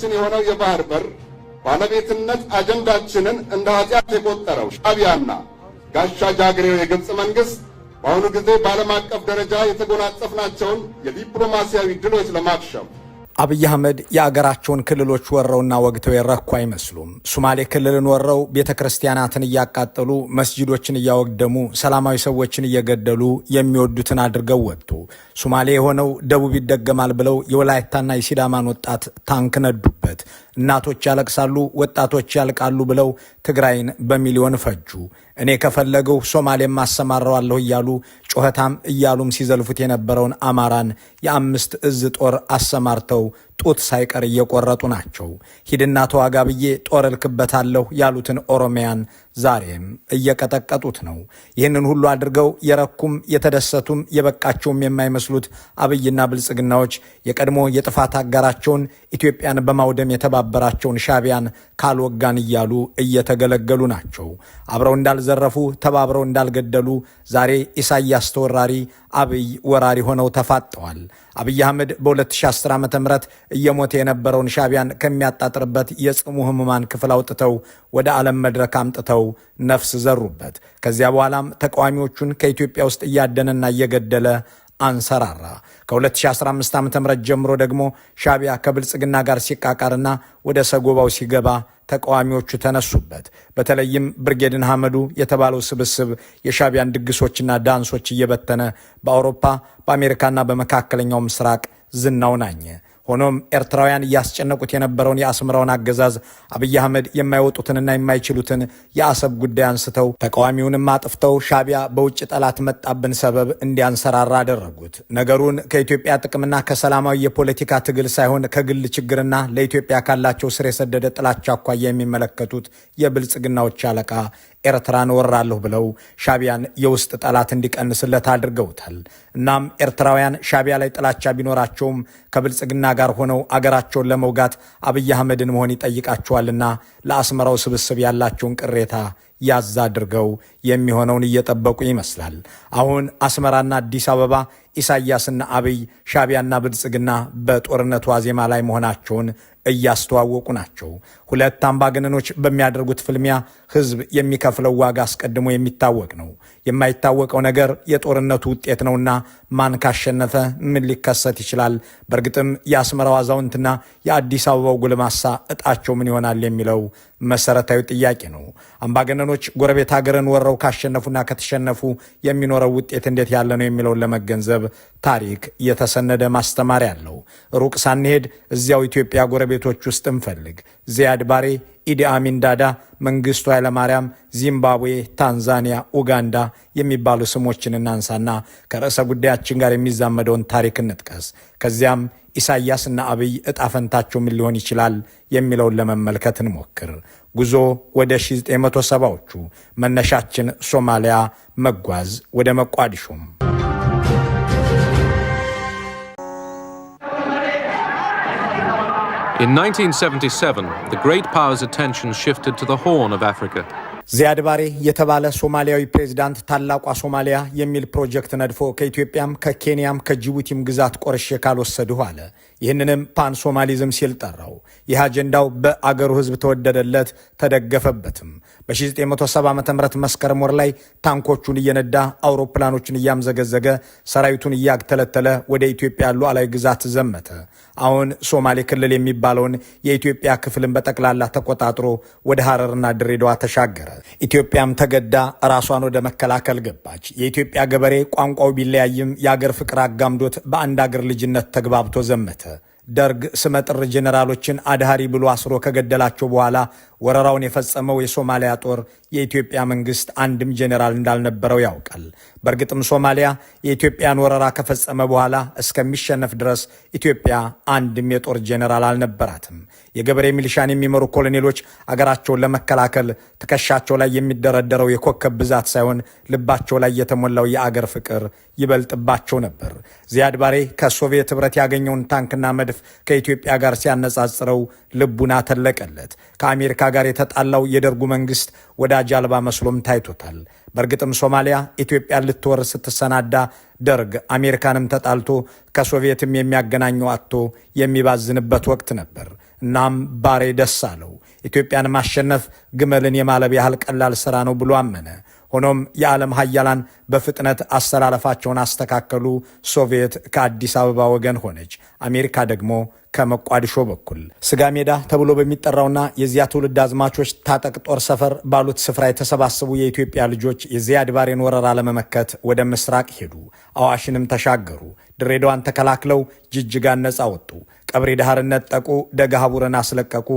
መብታችን የሆነው የባህር በር ባለቤትነት አጀንዳችንን እንደ ኃጢአት የቆጠረው ሻዕቢያና ጋሻ ጃግሬው የግብፅ መንግሥት በአሁኑ ጊዜ በዓለም አቀፍ ደረጃ የተጎናጸፍናቸውን የዲፕሎማሲያዊ ድሎች ለማክሸፍ አብይ አህመድ የአገራቸውን ክልሎች ወረውና ወግተው የረኩ አይመስሉም። ሶማሌ ክልልን ወረው ቤተ ክርስቲያናትን እያቃጠሉ፣ መስጂዶችን እያወደሙ፣ ሰላማዊ ሰዎችን እየገደሉ የሚወዱትን አድርገው ወጡ። ሶማሌ የሆነው ደቡብ ይደገማል ብለው የወላይታና የሲዳማን ወጣት ታንክ ነዱበት። እናቶች ያለቅሳሉ፣ ወጣቶች ያልቃሉ ብለው ትግራይን በሚሊዮን ፈጁ። እኔ ከፈለገው ሶማሌም አሰማራዋለሁ እያሉ ጩኸታም እያሉም ሲዘልፉት የነበረውን አማራን የአምስት እዝ ጦር አሰማርተው ጡት ሳይቀር እየቆረጡ ናቸው። ሂድና ተዋጋ ብዬ ጦር እልክበታለሁ ያሉትን ኦሮሚያን ዛሬም እየቀጠቀጡት ነው። ይህንን ሁሉ አድርገው የረኩም የተደሰቱም የበቃቸውም የማይመስሉት አብይና ብልጽግናዎች የቀድሞ የጥፋት አጋራቸውን ኢትዮጵያን በማውደም የተባበራቸውን ሻዕቢያን ካልወጋን እያሉ እየተገለገሉ ናቸው። አብረው እንዳልዘረፉ፣ ተባብረው እንዳልገደሉ ዛሬ ኢሳያስ ተወራሪ፣ አብይ ወራሪ ሆነው ተፋጠዋል። አብይ አህመድ በ2010 ዓ ም እየሞተ የነበረውን ሻዕቢያን ከሚያጣጥርበት የጽሙ ህሙማን ክፍል አውጥተው ወደ ዓለም መድረክ አምጥተው ነፍስ ዘሩበት። ከዚያ በኋላም ተቃዋሚዎቹን ከኢትዮጵያ ውስጥ እያደነና እየገደለ አንሰራራ። ከ2015 ዓ ም ጀምሮ ደግሞ ሻዕቢያ ከብልጽግና ጋር ሲቃቃርና ወደ ሰጎባው ሲገባ ተቃዋሚዎቹ ተነሱበት። በተለይም ብርጌድን ሐመዱ የተባለው ስብስብ የሻዕቢያን ድግሶችና ዳንሶች እየበተነ በአውሮፓ፣ በአሜሪካና በመካከለኛው ምስራቅ ዝናው ናኘ። ሆኖም ኤርትራውያን እያስጨነቁት የነበረውን የአስመራውን አገዛዝ አብይ አህመድ የማይወጡትንና የማይችሉትን የአሰብ ጉዳይ አንስተው ተቃዋሚውንም አጥፍተው ሻዕቢያ በውጭ ጠላት መጣብን ሰበብ እንዲያንሰራራ አደረጉት። ነገሩን ከኢትዮጵያ ጥቅምና ከሰላማዊ የፖለቲካ ትግል ሳይሆን ከግል ችግርና ለኢትዮጵያ ካላቸው ስር የሰደደ ጥላቻ አኳያ የሚመለከቱት የብልጽግናዎች አለቃ ኤርትራን እወራለሁ ብለው ሻዕቢያን የውስጥ ጠላት እንዲቀንስለት አድርገውታል። እናም ኤርትራውያን ሻዕቢያ ላይ ጥላቻ ቢኖራቸውም ከብልጽግና ጋር ሆነው አገራቸውን ለመውጋት አብይ አህመድን መሆን ይጠይቃቸዋልና ለአስመራው ስብስብ ያላቸውን ቅሬታ ያዝ አድርገው የሚሆነውን እየጠበቁ ይመስላል። አሁን አስመራና አዲስ አበባ፣ ኢሳያስና አብይ፣ ሻዕቢያና ብልጽግና በጦርነቱ ዋዜማ ላይ መሆናቸውን እያስተዋወቁ ናቸው። ሁለት አምባገነኖች በሚያደርጉት ፍልሚያ ሕዝብ የሚከፍለው ዋጋ አስቀድሞ የሚታወቅ ነው። የማይታወቀው ነገር የጦርነቱ ውጤት ነውና ማን ካሸነፈ ምን ሊከሰት ይችላል? በእርግጥም የአስመራው አዛውንትና የአዲስ አበባው ጎልማሳ እጣቸው ምን ይሆናል የሚለው መሰረታዊ ጥያቄ ነው። አምባገነኖች ጎረቤት ሀገርን ወረው ካሸነፉና ከተሸነፉ የሚኖረው ውጤት እንዴት ያለ ነው የሚለውን ለመገንዘብ ታሪክ የተሰነደ ማስተማሪያ አለው። ሩቅ ሳንሄድ እዚያው ኢትዮጵያ ጎረቤቶች ውስጥ እንፈልግ። ዚያድ ባሬ፣ ኢዲ አሚን ዳዳ፣ መንግስቱ ኃይለማርያም፣ ዚምባብዌ፣ ታንዛኒያ፣ ኡጋንዳ የሚባሉ ስሞችን እናንሳና ከርዕሰ ጉዳያችን ጋር የሚዛመደውን ታሪክ እንጥቀስ። ከዚያም ኢሳያስና አብይ እጣ ፈንታቸው ምን ሊሆን ይችላል የሚለውን ለመመልከት እንሞክር። ጉዞ ወደ 1970ዎቹ፣ መነሻችን ሶማሊያ፣ መጓዝ ወደ መቋዲሾም። In 1977, the great powers' attention shifted to the Horn of Africa. ዚያድ ባሬ የተባለ ሶማሊያዊ ፕሬዚዳንት ታላቋ ሶማሊያ የሚል ፕሮጀክት ነድፎ ከኢትዮጵያም ከኬንያም ከጅቡቲም ግዛት ቆርሼ ካልወሰድሁ አለ። ይህንንም ፓን ሶማሊዝም ሲል ጠራው። ይህ አጀንዳው በአገሩ ሕዝብ ተወደደለት፣ ተደገፈበትም። በ1970 ዓ ም መስከረም ወር ላይ ታንኮቹን እየነዳ፣ አውሮፕላኖቹን እያምዘገዘገ፣ ሰራዊቱን እያግተለተለ ወደ ኢትዮጵያ ሉዓላዊ ግዛት ዘመተ። አሁን ሶማሌ ክልል የሚባለውን የኢትዮጵያ ክፍልን በጠቅላላ ተቆጣጥሮ ወደ ሐረርና ድሬዳዋ ተሻገረ። ኢትዮጵያም ተገዳ ራሷን ወደ መከላከል ገባች። የኢትዮጵያ ገበሬ ቋንቋው ቢለያይም የአገር ፍቅር አጋምዶት በአንድ አገር ልጅነት ተግባብቶ ዘመተ። ደርግ ስመጥር ጄኔራሎችን አድሃሪ ብሎ አስሮ ከገደላቸው በኋላ ወረራውን የፈጸመው የሶማሊያ ጦር የኢትዮጵያ መንግስት አንድም ጄኔራል እንዳልነበረው ያውቃል። በእርግጥም ሶማሊያ የኢትዮጵያን ወረራ ከፈጸመ በኋላ እስከሚሸነፍ ድረስ ኢትዮጵያ አንድም የጦር ጄኔራል አልነበራትም። የገበሬ ሚሊሻን የሚመሩ ኮሎኔሎች አገራቸውን ለመከላከል ትከሻቸው ላይ የሚደረደረው የኮከብ ብዛት ሳይሆን ልባቸው ላይ የተሞላው የአገር ፍቅር ይበልጥባቸው ነበር። ዚያድ ባሬ ከሶቪየት ኅብረት ያገኘውን ታንክና መድፍ ከኢትዮጵያ ጋር ሲያነጻጽረው ልቡን አተለቀለት። ከአሜሪካ ጋር የተጣላው የደርጉ መንግስት ወዳጅ አልባ መስሎም ታይቶታል። በእርግጥም ሶማሊያ ኢትዮጵያን ልትወር ስትሰናዳ ደርግ አሜሪካንም ተጣልቶ ከሶቪየትም የሚያገናኘው አጥቶ የሚባዝንበት ወቅት ነበር። እናም ባሬ ደስ አለው። ኢትዮጵያን ማሸነፍ ግመልን የማለብ ያህል ቀላል ሥራ ነው ብሎ አመነ። ሆኖም የዓለም ሀያላን በፍጥነት አሰላለፋቸውን አስተካከሉ። ሶቪየት ከአዲስ አበባ ወገን ሆነች፣ አሜሪካ ደግሞ ከመቋዲሾ በኩል። ስጋ ሜዳ ተብሎ በሚጠራውና የዚያ ትውልድ አዝማቾች ታጠቅ ጦር ሰፈር ባሉት ስፍራ የተሰባሰቡ የኢትዮጵያ ልጆች የዚያድ ባሬን ወረራ ለመመከት ወደ ምስራቅ ሄዱ። አዋሽንም ተሻገሩ። ድሬዳዋን ተከላክለው ጅጅጋን ነፃ ወጡ። ቀብሪ ዳህርን ነጠቁ። ደገሃቡርን አስለቀቁ።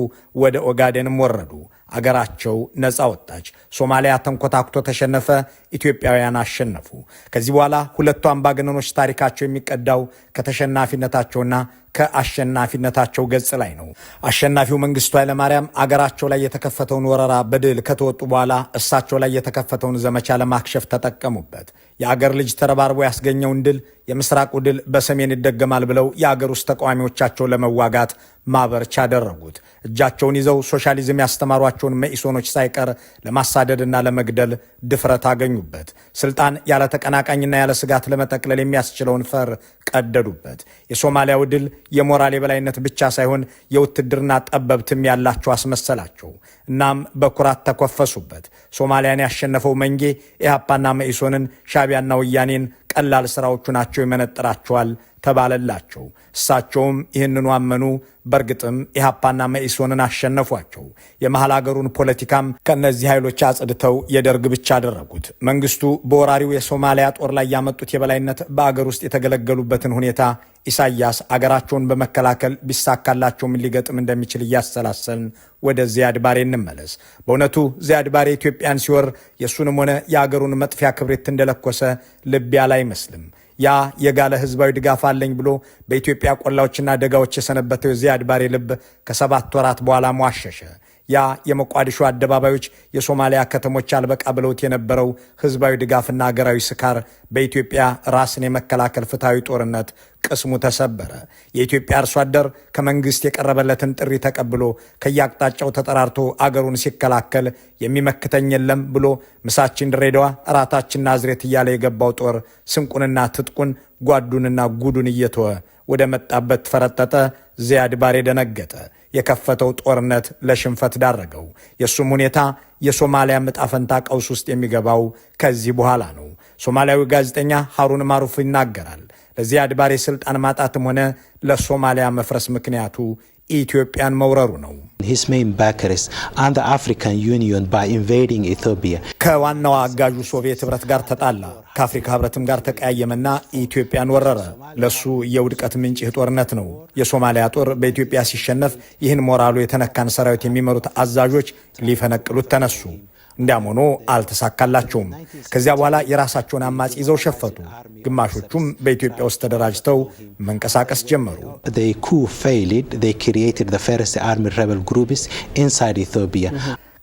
ወደ ኦጋዴንም ወረዱ። አገራቸው ነፃ ወጣች። ሶማሊያ ተንኮታኩቶ ተሸነፈ። ኢትዮጵያውያን አሸነፉ። ከዚህ በኋላ ሁለቱ አምባገነኖች ታሪካቸው የሚቀዳው ከተሸናፊነታቸውና ከአሸናፊነታቸው ገጽ ላይ ነው። አሸናፊው መንግስቱ ኃይለማርያም አገራቸው ላይ የተከፈተውን ወረራ በድል ከተወጡ በኋላ እሳቸው ላይ የተከፈተውን ዘመቻ ለማክሸፍ ተጠቀሙበት። የአገር ልጅ ተረባርቦ ያስገኘውን ድል፣ የምስራቁ ድል በሰሜን ይደገማል ብለው የአገር ውስጥ ተቃዋሚዎቻቸው ለመዋጋት ማበርቻ አደረጉት። እጃቸውን ይዘው ሶሻሊዝም ያስተማሯቸውን መኢሶኖች ሳይቀር ለማሳደድና ለመግደል ድፍረት አገኙበት። ስልጣን ያለ ተቀናቃኝና ያለ ስጋት ለመጠቅለል የሚያስችለውን ፈር ቀደዱበት። የሶማሊያው ድል የሞራል የበላይነት ብቻ ሳይሆን የውትድርና ጠበብትም ያላቸው አስመሰላቸው። እናም በኩራት ተኮፈሱበት። ሶማሊያን ያሸነፈው መንጌ ኢህአፓና መኢሶንን፣ ሻቢያና ወያኔን ቀላል ስራዎቹ ናቸው ይመነጥራቸዋል ተባለላቸው። እሳቸውም ይህንኑ አመኑ። በእርግጥም ኢህአፓና መኢሶንን አሸነፏቸው። የመሐል አገሩን ፖለቲካም ከእነዚህ ኃይሎች አጽድተው የደርግ ብቻ አደረጉት። መንግስቱ በወራሪው የሶማሊያ ጦር ላይ ያመጡት የበላይነት በአገር ውስጥ የተገለገሉበትን ሁኔታ ኢሳያስ አገራቸውን በመከላከል ቢሳካላቸው ምን ሊገጥም እንደሚችል እያሰላሰልን ወደ ዚያድ ባሬ እንመለስ። በእውነቱ ዚያድ ባሬ ኢትዮጵያን ሲወር የእሱንም ሆነ የአገሩን መጥፊያ ክብሪት እንደለኮሰ ልብ ያለ አይመስልም። ያ የጋለ ህዝባዊ ድጋፍ አለኝ ብሎ በኢትዮጵያ ቆላዎችና ደጋዎች የሰነበተው የዚያድ ባሬ ልብ ከ7 ወራት በኋላ ሟሸሸ። ያ የሞቃዲሾ አደባባዮች፣ የሶማሊያ ከተሞች አልበቃ ብለውት የነበረው ህዝባዊ ድጋፍና አገራዊ ስካር በኢትዮጵያ ራስን የመከላከል ፍትሐዊ ጦርነት ቅስሙ ተሰበረ። የኢትዮጵያ አርሶ አደር ከመንግስት የቀረበለትን ጥሪ ተቀብሎ ከየአቅጣጫው ተጠራርቶ አገሩን ሲከላከል የሚመክተኝ የለም ብሎ ምሳችን ድሬዳዋ፣ እራታችን ናዝሬት እያለ የገባው ጦር ስንቁንና ትጥቁን፣ ጓዱንና ጉዱን እየተወ ወደ መጣበት ፈረጠጠ። ዚያድ ባሬ ደነገጠ። የከፈተው ጦርነት ለሽንፈት ዳረገው። የእሱም ሁኔታ የሶማሊያ ዕጣ ፈንታ ቀውስ ውስጥ የሚገባው ከዚህ በኋላ ነው። ሶማሊያዊ ጋዜጠኛ ሐሩን ማሩፍ ይናገራል። ለዚያድ ባሬ ስልጣን ማጣትም ሆነ ለሶማሊያ መፍረስ ምክንያቱ ኢትዮጵያን መውረሩ ነው። His main backers and the African Union by invading Ethiopia. ከዋናዋ አጋዡ ሶቪየት ህብረት ጋር ተጣላ። ከአፍሪካ ህብረትም ጋር ተቀያየመና ኢትዮጵያን ወረረ። ለሱ የውድቀት ምንጭ ይህ ጦርነት ነው። የሶማሊያ ጦር በኢትዮጵያ ሲሸነፍ ይህን ሞራሉ የተነካን ሰራዊት የሚመሩት አዛዦች ሊፈነቅሉት ተነሱ። እንዲያም ሆኖ አልተሳካላቸውም። ከዚያ በኋላ የራሳቸውን አማጺ ይዘው ሸፈቱ። ግማሾቹም በኢትዮጵያ ውስጥ ተደራጅተው መንቀሳቀስ ጀመሩ። The coup failed. They created the first armed rebel groups inside Ethiopia.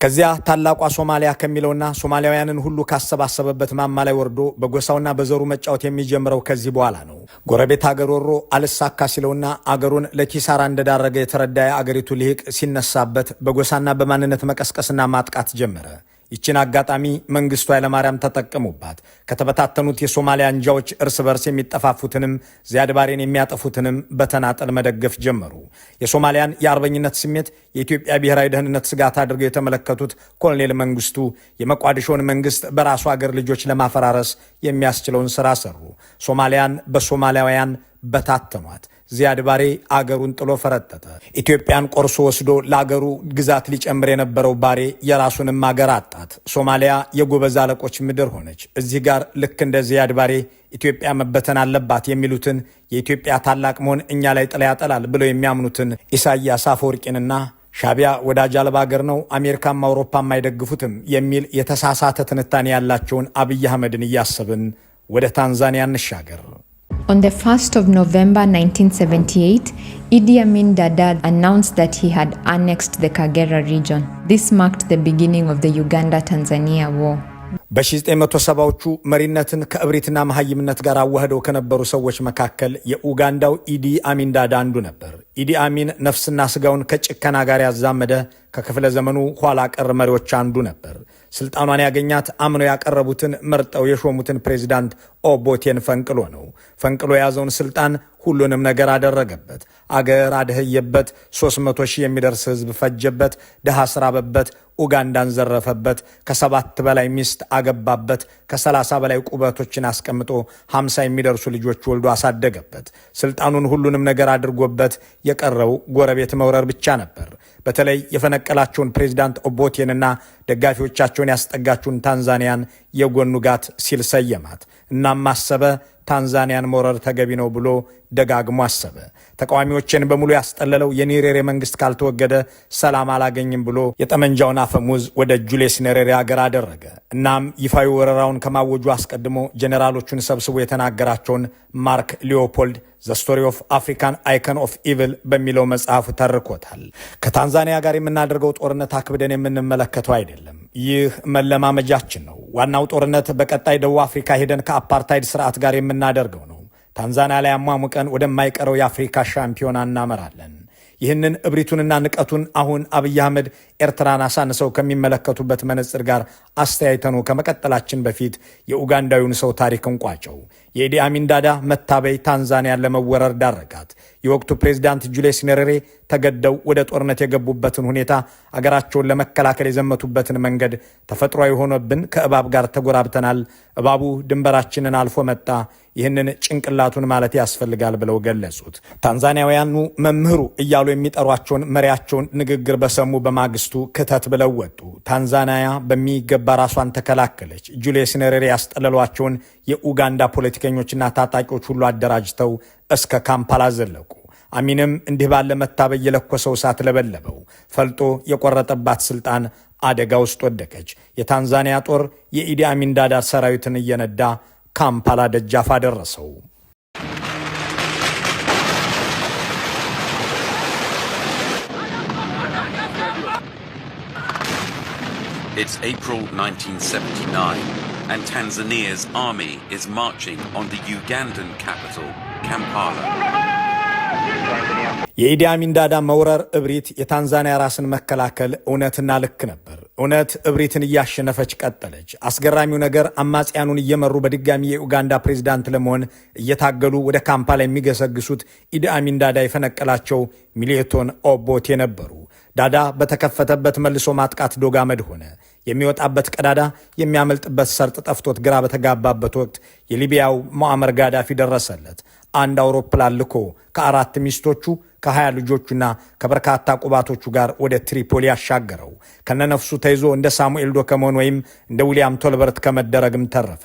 ከዚያ ታላቋ ሶማሊያ ከሚለውና ሶማሊያውያንን ሁሉ ካሰባሰበበት ማማ ላይ ወርዶ በጎሳውና በዘሩ መጫወት የሚጀምረው ከዚህ በኋላ ነው። ጎረቤት አገር ወሮ አልሳካ ሲለውና አገሩን ለኪሳራ እንደዳረገ የተረዳ የአገሪቱ ልሂቅ ሲነሳበት በጎሳና በማንነት መቀስቀስና ማጥቃት ጀመረ። ይችን አጋጣሚ መንግስቱ ኃይለማርያም ተጠቀሙባት። ከተበታተኑት የሶማሊያ አንጃዎች እርስ በርስ የሚጠፋፉትንም ዚያድ ባሬን የሚያጠፉትንም በተናጠል መደገፍ ጀመሩ። የሶማሊያን የአርበኝነት ስሜት የኢትዮጵያ ብሔራዊ ደህንነት ስጋት አድርገው የተመለከቱት ኮሎኔል መንግስቱ የመቋዲሾን መንግስት በራሱ አገር ልጆች ለማፈራረስ የሚያስችለውን ስራ ሰሩ። ሶማሊያን በሶማሊያውያን በታተኗት። ዚያድ ባሬ አገሩን ጥሎ ፈረጠጠ። ኢትዮጵያን ቆርሶ ወስዶ ለአገሩ ግዛት ሊጨምር የነበረው ባሬ የራሱንም አገር አጣት። ሶማሊያ የጎበዝ አለቆች ምድር ሆነች። እዚህ ጋር ልክ እንደ ዚያድ ባሬ ኢትዮጵያ መበተን አለባት የሚሉትን፣ የኢትዮጵያ ታላቅ መሆን እኛ ላይ ጥላ ያጠላል ብለው የሚያምኑትን ኢሳያስ አፈወርቂንና ሻቢያ ወዳጅ አልባ አገር ነው፣ አሜሪካም አውሮፓም አይደግፉትም የሚል የተሳሳተ ትንታኔ ያላቸውን አብይ አህመድን እያሰብን ወደ ታንዛኒያ እንሻገር። On the 1st of November 1978, Idi Amin Dada announced that he had annexed the Kagera region. This marked the beginning of the Uganda-Tanzania War. በ1970ዎቹ መሪነትን ከእብሪትና መሐይምነት ጋር አዋህደው ከነበሩ ሰዎች መካከል የኡጋንዳው ኢዲ አሚን ዳዳ አንዱ ነበር። ኢዲ አሚን ነፍስና ስጋውን ከጭከና ጋር ያዛመደ ከክፍለ ዘመኑ ኋላ ቀር መሪዎች አንዱ ነበር። ስልጣኗን ያገኛት አምነው ያቀረቡትን፣ መርጠው የሾሙትን ፕሬዚዳንት ኦቦቴን ፈንቅሎ ነው። ፈንቅሎ የያዘውን ስልጣን ሁሉንም ነገር አደረገበት። አገር አደህየበት፣ 300 ሺህ የሚደርስ ህዝብ ፈጀበት፣ ድሃ አስራበበት፣ ኡጋንዳን ዘረፈበት፣ ከሰባት በላይ ሚስት አገባበት፣ ከ30 በላይ ቁባቶችን አስቀምጦ 50 የሚደርሱ ልጆች ወልዶ አሳደገበት። ስልጣኑን ሁሉንም ነገር አድርጎበት የቀረው ጎረቤት መውረር ብቻ ነበር። በተለይ የፈነቀላቸውን ፕሬዚዳንት ኦቦቴንና ደጋፊዎቻቸውን ያስጠጋችውን ታንዛኒያን የጎን ውጋት ሲል ሰየማት። እናም አሰበ፣ ታንዛኒያን መውረር ተገቢ ነው ብሎ ደጋግሞ አሰበ። ተቃዋሚዎችን በሙሉ ያስጠለለው የኔሬሬ መንግስት ካልተወገደ ሰላም አላገኝም ብሎ የጠመንጃውን አፈሙዝ ወደ ጁልየስ ኔሬሬ ሀገር አደረገ። እናም ይፋዊ ወረራውን ከማወጁ አስቀድሞ ጄኔራሎቹን ሰብስቦ የተናገራቸውን ማርክ ሊዮፖልድ "The Story of African Icon of Evil" በሚለው መጽሐፉ ተርኮታል። ከታንዛኒያ ጋር የምናደርገው ጦርነት አክብደን የምንመለከተው አይደለም። ይህ መለማመጃችን ነው። ዋናው ጦርነት በቀጣይ ደቡብ አፍሪካ ሄደን ከአፓርታይድ ስርዓት ጋር የምናደርገው ነው። ታንዛኒያ ላይ አሟሙቀን ወደማይቀረው የአፍሪካ ሻምፒዮና እናመራለን። ይህንን እብሪቱንና ንቀቱን አሁን አብይ አህመድ ኤርትራን አሳንሰው ከሚመለከቱበት መነጽር ጋር አስተያይተን ከመቀጠላችን በፊት የኡጋንዳዊውን ሰው ታሪክ እንቋጨው። የኢዲ አሚን ዳዳ መታበይ ታንዛኒያን ለመወረር ዳረጋት። የወቅቱ ፕሬዚዳንት ጁልየስ ኔሬሬ ተገደው ወደ ጦርነት የገቡበትን ሁኔታ፣ አገራቸውን ለመከላከል የዘመቱበትን መንገድ ተፈጥሯዊ ሆኖብን ከእባብ ጋር ተጎራብተናል፣ እባቡ ድንበራችንን አልፎ መጣ፣ ይህንን ጭንቅላቱን ማለት ያስፈልጋል ብለው ገለጹት። ታንዛኒያውያኑ መምህሩ እያሉ የሚጠሯቸውን መሪያቸውን ንግግር በሰሙ በማግስቱ ክተት ብለው ወጡ። ታንዛኒያ በሚገባ ራሷን ተከላከለች። ጁልየስ ኔሬሬ ያስጠለሏቸውን የኡጋንዳ ፖለቲከኞችና ታጣቂዎች ሁሉ አደራጅተው እስከ ካምፓላ ዘለቁ። አሚንም እንዲህ ባለ መታበይ የለኮሰው እሳት ለበለበው። ፈልጦ የቆረጠባት ስልጣን አደጋ ውስጥ ወደቀች። የታንዛኒያ ጦር የኢዲ አሚን ዳዳ ሰራዊትን እየነዳ ካምፓላ ደጃፍ አደረሰው። It's April 1979, and Tanzania's army is marching on the Ugandan capital, Kampala. የኢዲ አሚን ዳዳ መውረር እብሪት፣ የታንዛኒያ ራስን መከላከል እውነትና ልክ ነበር። እውነት እብሪትን እያሸነፈች ቀጠለች። አስገራሚው ነገር አማጽያኑን እየመሩ በድጋሚ የኡጋንዳ ፕሬዚዳንት ለመሆን እየታገሉ ወደ ካምፓላ የሚገሰግሱት ኢዲ አሚን ዳዳ የፈነቀላቸው ሚሊቶን ኦቦቴ ነበሩ። ዳዳ በተከፈተበት መልሶ ማጥቃት ዶግ አመድ ሆነ። የሚወጣበት ቀዳዳ የሚያመልጥበት ሰርጥ ጠፍቶት ግራ በተጋባበት ወቅት የሊቢያው ሙአመር ጋዳፊ ደረሰለት። አንድ አውሮፕላን ልኮ ከአራት ሚስቶቹ፣ ከ20 ልጆቹና ከበርካታ ቁባቶቹ ጋር ወደ ትሪፖሊ አሻገረው። ከነነፍሱ ተይዞ እንደ ሳሙኤል ዶ ከመሆን ወይም እንደ ዊልያም ቶልበርት ከመደረግም ተረፈ።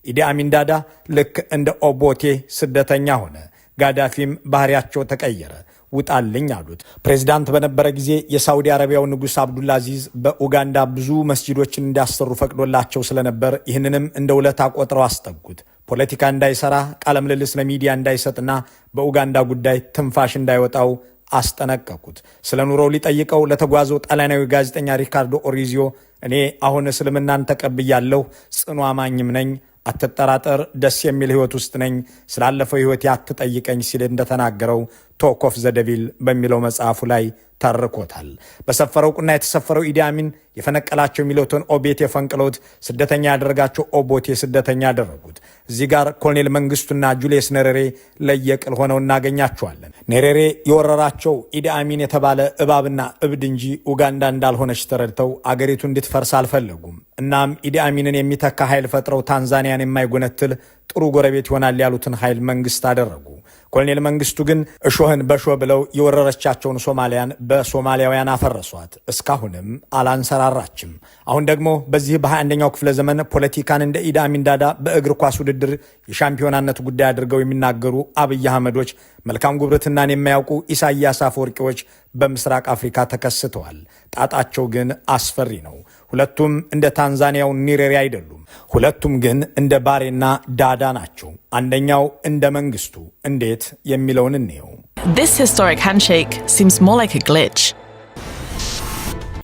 ኢዲ አሚን ዳዳ ልክ እንደ ኦቦቴ ስደተኛ ሆነ። ጋዳፊም ባህሪያቸው ተቀየረ። ውጣልኝ አሉት። ፕሬዚዳንት በነበረ ጊዜ የሳውዲ አረቢያው ንጉሥ አብዱልአዚዝ በኡጋንዳ ብዙ መስጂዶችን እንዲያሰሩ ፈቅዶላቸው ስለነበር ይህንንም እንደ ውለታ ቆጥረው አስጠጉት። ፖለቲካ እንዳይሰራ፣ ቃለ ምልልስ ለሚዲያ እንዳይሰጥና በኡጋንዳ ጉዳይ ትንፋሽ እንዳይወጣው አስጠነቀቁት። ስለ ኑሮው ሊጠይቀው ለተጓዘው ጣሊያናዊ ጋዜጠኛ ሪካርዶ ኦሪዚዮ እኔ አሁን እስልምናን ተቀብያለሁ፣ ጽኑ አማኝም ነኝ፣ አትጠራጠር፣ ደስ የሚል ህይወት ውስጥ ነኝ፣ ስላለፈው ህይወቴ አትጠይቀኝ ሲል እንደተናገረው "Talk of the Devil" በሚለው መጽሐፉ ላይ ተርኮታል። በሰፈረው ቁና የተሰፈረው ኢዲ አሚን የፈነቀላቸው ሚሊቶን ኦቤቴ ፈንቅለውት ስደተኛ ያደረጋቸው ኦቦቴ ስደተኛ ያደረጉት። እዚህ ጋር ኮሎኔል መንግስቱና ጁልየስ ኔሬሬ ለየቅል ሆነው እናገኛቸዋለን። ኔሬሬ የወረራቸው ኢዲ አሚን የተባለ እባብና እብድ እንጂ ኡጋንዳ እንዳልሆነች ተረድተው አገሪቱ እንድትፈርስ አልፈለጉም። እናም ኢዲ አሚንን የሚተካ ኃይል ፈጥረው ታንዛኒያን የማይጎነትል ጥሩ ጎረቤት ይሆናል ያሉትን ኃይል መንግስት አደረጉ። ኮሎኔል መንግስቱ ግን እሾህን በሾህ ብለው የወረረቻቸውን ሶማሊያን በሶማሊያውያን አፈረሷት። እስካሁንም አላንሰራራችም። አሁን ደግሞ በዚህ በ21ኛው ክፍለ ዘመን ፖለቲካን እንደ ኢዲ አሚን ዳዳ በእግር ኳስ ውድድር የሻምፒዮናነት ጉዳይ አድርገው የሚናገሩ አብይ አህመዶች፣ መልካም ጉርብትናን የማያውቁ ኢሳያስ አፈወርቂዎች በምስራቅ አፍሪካ ተከስተዋል። ጣጣቸው ግን አስፈሪ ነው። ሁለቱም እንደ ታንዛኒያው ኒሬሬ አይደሉም። ሁለቱም ግን እንደ ባሬና ዳዳ ናቸው። አንደኛው እንደ መንግስቱ እንዴት የሚለውን እንየው። This historic handshake seems more like a glitch.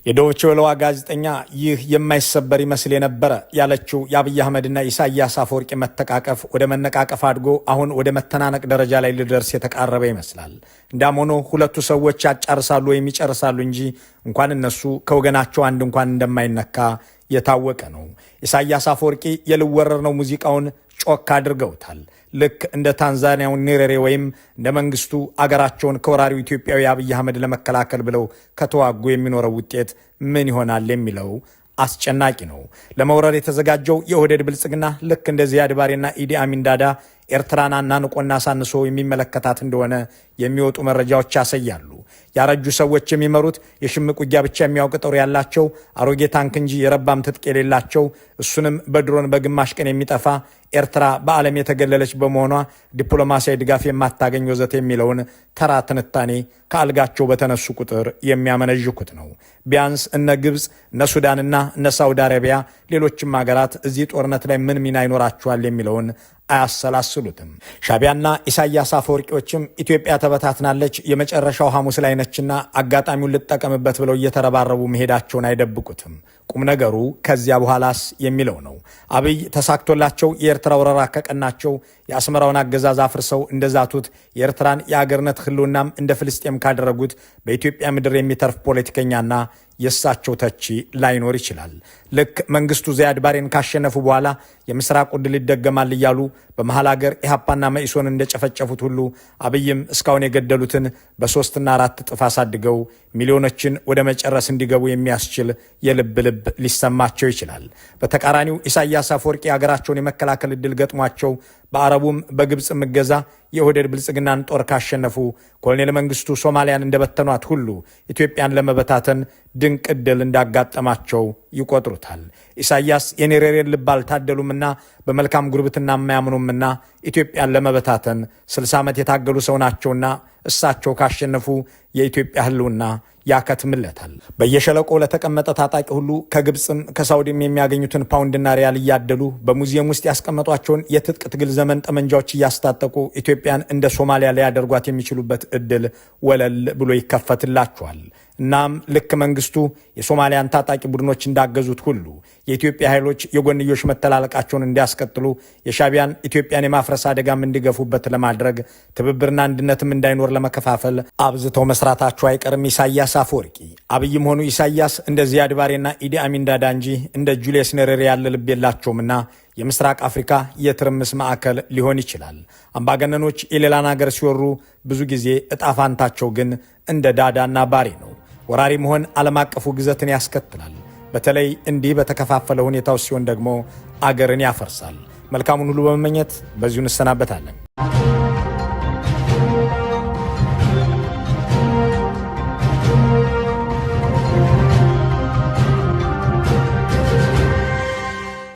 የዶይቼ ቬለዋ ጋዜጠኛ ይህ የማይሰበር ይመስል የነበረ ያለችው የአብይ አህመድና ኢሳያስ አፈወርቂ መተቃቀፍ ወደ መነቃቀፍ አድጎ አሁን ወደ መተናነቅ ደረጃ ላይ ሊደርስ የተቃረበ ይመስላል። እንዲያም ሆኖ ሁለቱ ሰዎች ያጫርሳሉ ወይም ይጨርሳሉ እንጂ እንኳን እነሱ ከወገናቸው አንድ እንኳን እንደማይነካ የታወቀ ነው። ኢሳያስ አፈወርቂ የልወረር ነው ሙዚቃውን ጮክ ጮክ አድርገውታል። ልክ እንደ ታንዛኒያው ኔሬሬ ወይም እንደ መንግስቱ አገራቸውን ከወራሪው ኢትዮጵያዊ አብይ አህመድ ለመከላከል ብለው ከተዋጉ የሚኖረው ውጤት ምን ይሆናል የሚለው አስጨናቂ ነው። ለመውረር የተዘጋጀው የኦህዴድ ብልጽግና ልክ እንደ ዚያድ ባሬና ኢዲ አሚን ዳዳ ኤርትራን አናንቆና አሳንሶ የሚመለከታት እንደሆነ የሚወጡ መረጃዎች ያሳያሉ። ያረጁ ሰዎች የሚመሩት፣ የሽምቅ ውጊያ ብቻ የሚያውቅ ጦር ያላቸው፣ አሮጌ ታንክ እንጂ የረባም ትጥቅ የሌላቸው፣ እሱንም በድሮን በግማሽ ቀን የሚጠፋ ኤርትራ በዓለም የተገለለች በመሆኗ ዲፕሎማሲያዊ ድጋፍ የማታገኝ ወዘተ የሚለውን ተራ ትንታኔ ከአልጋቸው በተነሱ ቁጥር የሚያመነዥኩት ነው። ቢያንስ እነ ግብፅ፣ እነ ሱዳንና እነ ሳውዲ አረቢያ ሌሎችም ሀገራት እዚህ ጦርነት ላይ ምን ሚና ይኖራቸዋል የሚለውን አያሰላስሉትም። ሻቢያና ኢሳያስ አፈወርቂዎችም ኢትዮጵያ ተበታትናለች፣ የመጨረሻው ሐሙስ ላይ ነችና አጋጣሚውን ልጠቀምበት ብለው እየተረባረቡ መሄዳቸውን አይደብቁትም። ቁም ነገሩ ከዚያ በኋላስ የሚለው ነው። አብይ ተሳክቶላቸው የኤርትራ ወረራ ከቀናቸው፣ የአስመራውን አገዛዝ አፍርሰው እንደዛቱት የኤርትራን የአገርነት ህልውናም እንደ ፍልስጤም ካደረጉት በኢትዮጵያ ምድር የሚተርፍ ፖለቲከኛና የእሳቸው ተቺ ላይኖር ይችላል። ልክ መንግስቱ ዚያድ ባሬን ካሸነፉ በኋላ የምስራቁ ድል ይደገማል እያሉ በመሀል አገር ኢህአፓና መኢሶን እንደጨፈጨፉት ሁሉ አብይም እስካሁን የገደሉትን በ3ና 4 እጥፍ አሳድገው ሚሊዮኖችን ወደ መጨረስ እንዲገቡ የሚያስችል የልብ ልብ ሊሰማቸው ይችላል። በተቃራኒው ኢሳያስ አፈወርቂ ሀገራቸውን የመከላከል ዕድል ገጥሟቸው በአረቡም በግብፅም እገዛ የኦህዴድ ብልጽግናን ጦር ካሸነፉ ኮሎኔል መንግስቱ ሶማሊያን እንደበተኗት ሁሉ ኢትዮጵያን ለመበታተን ድንቅ ዕድል እንዳጋጠማቸው ይቆጥሩታል። ኢሳያስ የኔሬሬን ልብ አልታደሉምና፣ በመልካም ጉርብትና የማያምኑምና፣ ኢትዮጵያን ለመበታተን 60 ዓመት የታገሉ ሰው ናቸውና እሳቸው ካሸነፉ የኢትዮጵያ ህልውና ያከትምለታል። በየሸለቆ ለተቀመጠ ታጣቂ ሁሉ ከግብፅም ከሳውዲም የሚያገኙትን ፓውንድና ሪያል እያደሉ፣ በሙዚየም ውስጥ ያስቀመጧቸውን የትጥቅ ትግል ዘመን ጠመንጃዎች እያስታጠቁ ኢትዮጵያን እንደ ሶማሊያ ሊያደርጓት የሚችሉበት እድል ወለል ብሎ ይከፈትላቸዋል። እናም ልክ መንግስቱ የሶማሊያን ታጣቂ ቡድኖች እንዳገዙት ሁሉ የኢትዮጵያ ኃይሎች የጎንዮሽ መተላለቃቸውን እንዲያስቀጥሉ፣ የሻቢያን ኢትዮጵያን የማፍረስ አደጋም እንዲገፉበት ለማድረግ፣ ትብብርና አንድነትም እንዳይኖር ለመከፋፈል አብዝተው መስራታቸው አይቀርም። ኢሳያስ አፈወርቂ አብይም ሆኑ ኢሳያስ እንደ ዚያድ ባሬና ኢዲ አሚን ዳዳ እንጂ እንደ ጁልየስ ኔሬሬ ያለ ልብ የላቸውምና የምስራቅ አፍሪካ የትርምስ ማዕከል ሊሆን ይችላል። አምባገነኖች የሌላን ሀገር ሲወሩ ብዙ ጊዜ እጣፋንታቸው ግን እንደ ዳዳና ባሬ ነው። ወራሪ መሆን ዓለም አቀፉ ግዘትን ያስከትላል። በተለይ እንዲህ በተከፋፈለ ሁኔታው ሲሆን ደግሞ አገርን ያፈርሳል። መልካሙን ሁሉ በመመኘት በዚሁ እንሰናበታለን።